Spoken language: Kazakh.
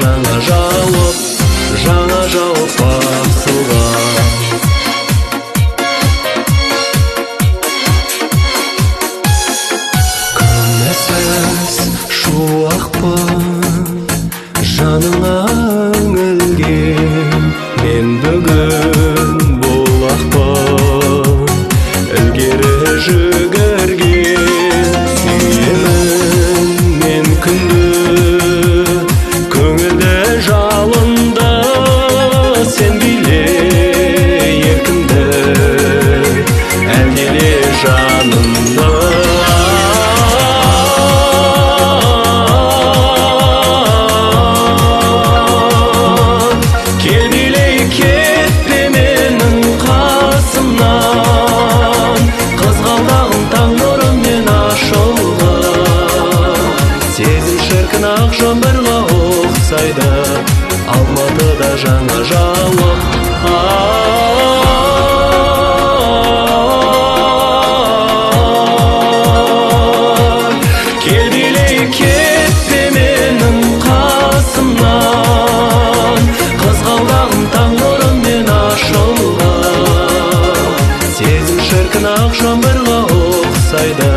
жаңа жауып, жаңа жауып басылған. Күнәсіз шуақпын, жаныңа үңілген мен бүгін бұлақпын, ілгері жүгірген. Сүйемін мен күнді, көңілді жалынды, сен биле еркімді, әлдиле жанымды. Кел билей, кетпе менің қасымнан, қызғалдағым таң нұрымен ашылған. Сезім шіркін ақ жаңбырға ұқсайды, Алматыда жаңа жауып. Кел билей, кетпе менің қасымнан, қызғалдағым таң нұрымен ашылған. Сезім шіркін ақ жаңбырға ұқсайды.